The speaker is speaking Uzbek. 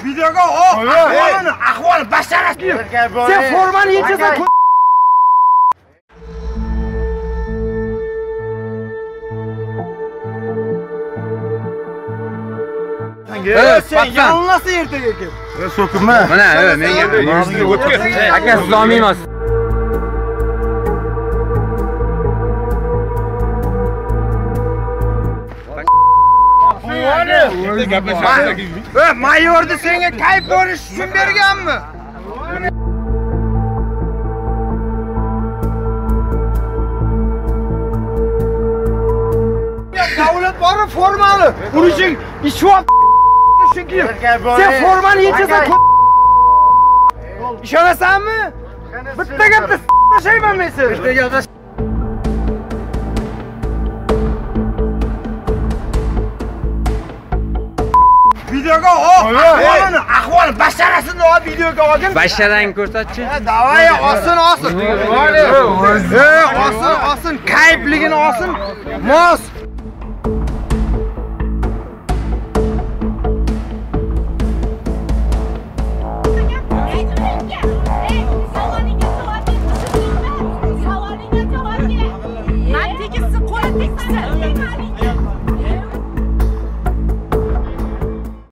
Videoga ol, ahvolini, ahvoli basharasi. Sen formani yechasan. Sen yalnız ertaga kel. So'kinma. Mana, menga aka siz olmaymiz. Mayorni senga kayf borish uchun berganmi? Davlat bormi formani? Urishing ichib chunki sen formani yechasan. Ishonasanmi? Bitta gapda tashlayman men seni. Bitta gapda. Videoga ol, ahvolini, ahvoli basharasini ol, videoga olgin. Basharangni ko'rsatchi. Davay, olsin, olsin. Olsin, olsin, kayfligini olsin. Mos.